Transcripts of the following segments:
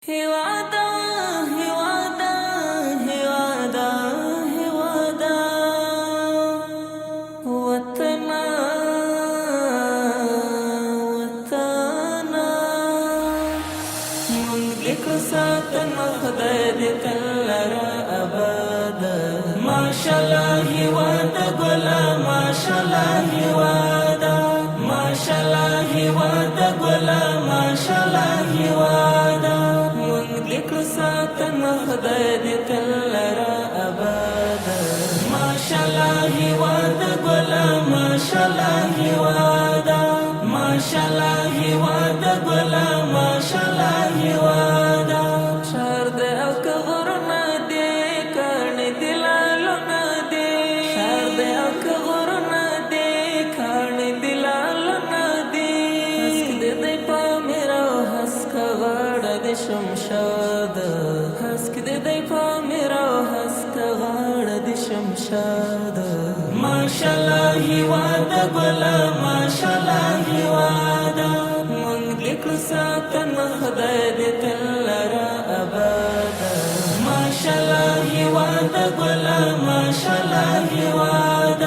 هیواده هیواده هیواده هیواده وطنه وطنه مونږ دې کړو ساتنه، خدای دې تل لره اباد. ماشاءالله هیواد ګله، ماشاءالله هیواد، ماشاءالله هیواد ګله، ماشاءالله هیواد. مونږ دې کړو ساتنه، خدای دې تل لره اباد. ماشاءالله هیواد ګله، ماشاءالله هیواد، ماشاءالله هیواد ګله، ماشاءالله هیواد. شهر د او که غرونه دي، کاڼي دي لالونه دي. شهر د او که غرونه دي، کاڼي دي لالونه دي. هسک دې دی پامیر او هسک غاړه دې شمشاد. هسک دې دی پامیر او هسک غاړه دې شمشاد. ماشاءالله هیواد ګله، ماشاءالله هیواد. مونږ دې کړو ساتنه، خدای دې تل لره اباد. ماشاءالله هیواد ګله، ماشاءالله هیواد،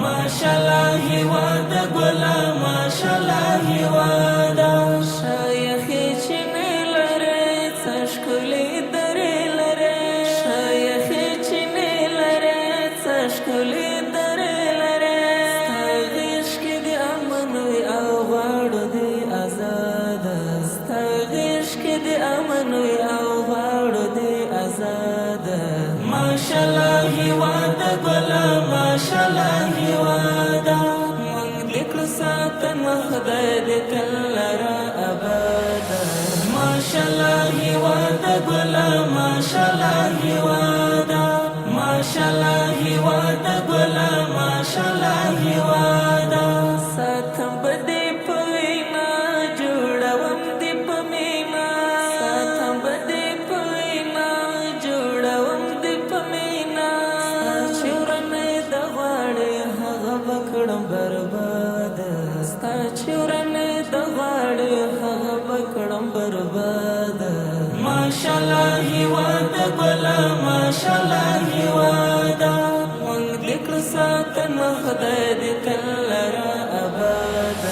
ماشاءالله هیواد ګله، ماشاءالله هیواد. شایخې چینې لرې، څه ښکلې درې لرې. شایخې چینې لرې، څه ښکلې درې لرې. ستا غېږ کې دې امن وي او غواړو دې ازاد. ستا غېږ کې دې امن وي او غواړو دې ازاد. ماشاءالله هیواد ګله، ماشاءالله هیواد. مونږ دې کړو ساتنه، خدای دې تل لره اباد. ماشاءالله هیواد ګله، ماشاءالله هیواد، ماشاءالله هیواد ګله، ماشاءالله هیواد. ساتم به دې په وینا، جوړوم دې په مینا. ساتم به دې په وینا، جوړوم دې په مینا. ستا چې ورنه د غواړې، هغه به کړم برباد. ستا چې ورنه د غواړې، هغه به کړم برباد. ماشاءالله هیواد ګله، ماشاءالله هیواد. مونږ دې کړو ساتنه، خدای دې تل لره اباد.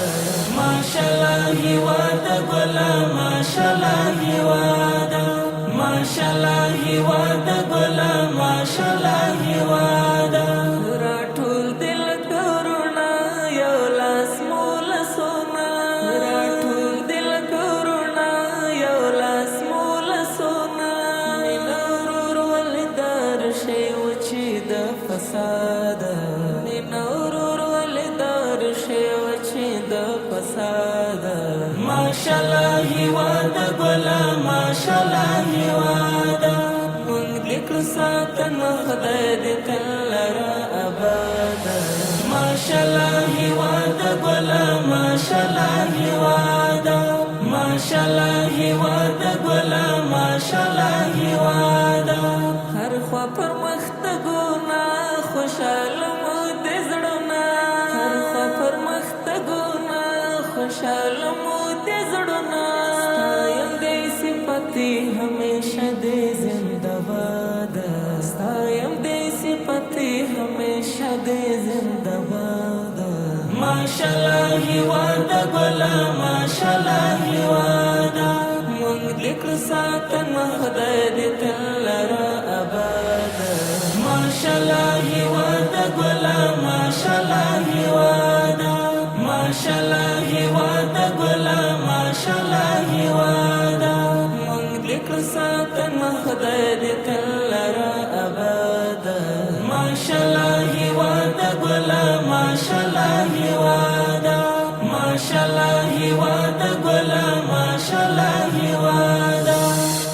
ماشاءالله هیواد ګله، ماشاءالله هیواد، ماشاءالله هیواد ګله، ماشاءالله هیواد. راټول دې لکه وروڼه، یو لاس مو لاسونه. راټول دې لکه وروڼه، یو لاس مو لاسونه. مینه ورورولي دار شي وچې د فساد. مینه ورورولي دار شي وچې د فساد. ماشاءالله هیواد ګله، ماشاءالله هیواد. مونږ دې کړو ساتنه، خدای دې تل لره اباد. ماشاءالله هیواد ګله، ماشاءالله هیواد، ماشاءالله هیواد ګله، ماشاءالله هیواد. هر خوا پرمختګونه، خوشاله مو دي زړونه. هر خوا پرمختګونه، خوشاله مو دي زړونه. ستایم دې صفتې، همیشه دې زنده باد. ستایم دې صفتې، همیشه دې زنده باد. ماشاءالله هیواد ګله، ماشاءالله هیواد. مونږ دې کړو ساتنه، خدای دې تل لره اباد. ماشاءالله هیواد ګله، ماشاءالله هیواد، ماشاءالله هیواد ګله، ماشاءالله هیواد. مونږ دې کړو ساتنه، خدای دې تل لره اباد. ماشاءالله هیواد ګله، ماشاءالله هیواد.